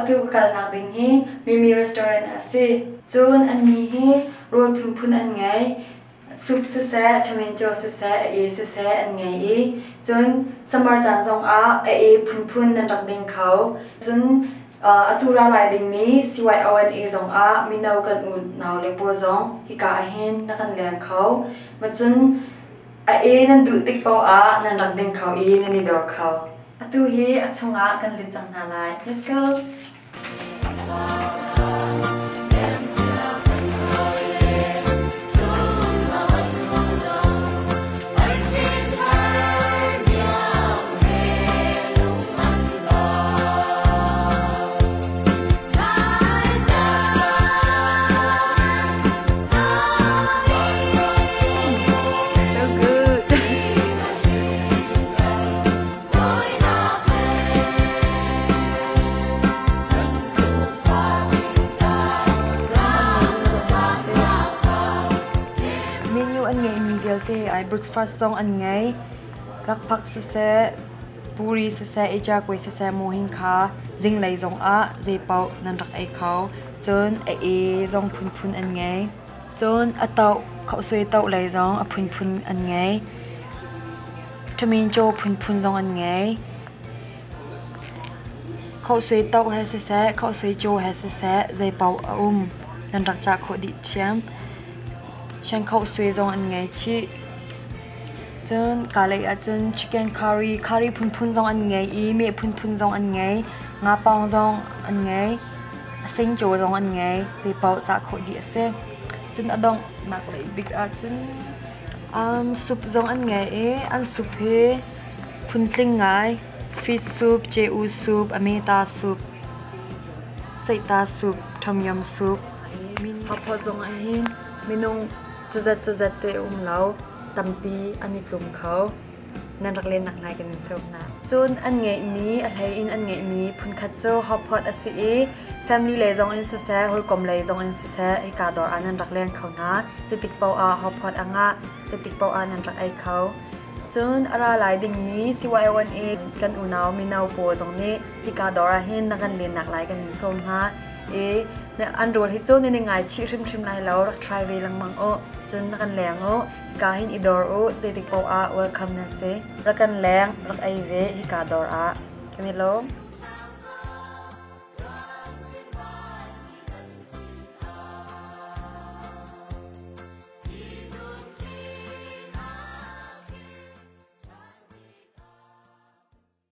atu ka kalnak ding hi Mimi Restaurant ah a si. Cun annih hi rawl phunphun an ngei. Soup siseh, tomato siseh, a e siseh an ngei i cun summer caan zongah a e phunphun nan rak ding kho. Cun atu ra lai dingmi CYONA zongah mino kan unau le pawl zong hika ahhin na kan leng kho. Macun a e nan duh tik paoh ah nan rak ding kho i nan i dor kho. Atu hi a chungah kan lut cang hna lai. Let's go! So good. Menu an ngeihmi vialte ai breakfast zong an ngei. Lakphak siseh, puri siseh, ejakuai siseh mawhing kha zinglei zongah zeipaoh nan rak ei kho. Cun a e zong phunphun an ngei. Cun a toh, khohsuai toh lei zong a phunphun an ngei. Ṭhamincaw phunphun zong an ngei. Khohsuai toh he siseh, khohsuai caw he siseh zeipaoh a um. Nan rak cah khawh dih ṭhiam. Shangkhohsuai zong an ngei chih. Cun kaa lei ahcun chicken curry, curry phunphun zong an ngei i meh phunphun zong an ngei. Ngapawng zong an ngei. A singcaw zong an ngei. Zeipaoh cah khawh dih a si. Cun a donghnak lei bik ahcun Sup zong an ngei i an sup hi phuntling ngai. Fish soup, ce-u soup, ameta soup, seihta soup, tom yum soup. Hotpot zong ah hin minung cuzat cuzat te a um lo. Tampi an i tlum kho. Nan rak lennak lai kan in sawm hna. Cun an ngeihmi, a hlei in an ngeihmi phunkhat cu hotpot a si i family lei zong in siseh, hawikom lei zong in siseh hika dawr ah nan rak leng kho hna. Zeitik paoh ah hotpot a ngah, zeitik paoh ah nan rak ei kho. Cun a ra lai dingmi CYONA kan unau mino pawl zong nih hika dawr ah hin na kan lennak lai kan in sawm hna. I an rawl hi cu nan i ngaichih hrimhrim lai lo, rak try ve lengmang u. Cun na kan leng u. Hika hin i dawr u, zeitik paoh ah welcome nan si. Rak kan leng, rak ei ve hika dawr ah. Kan i lawm.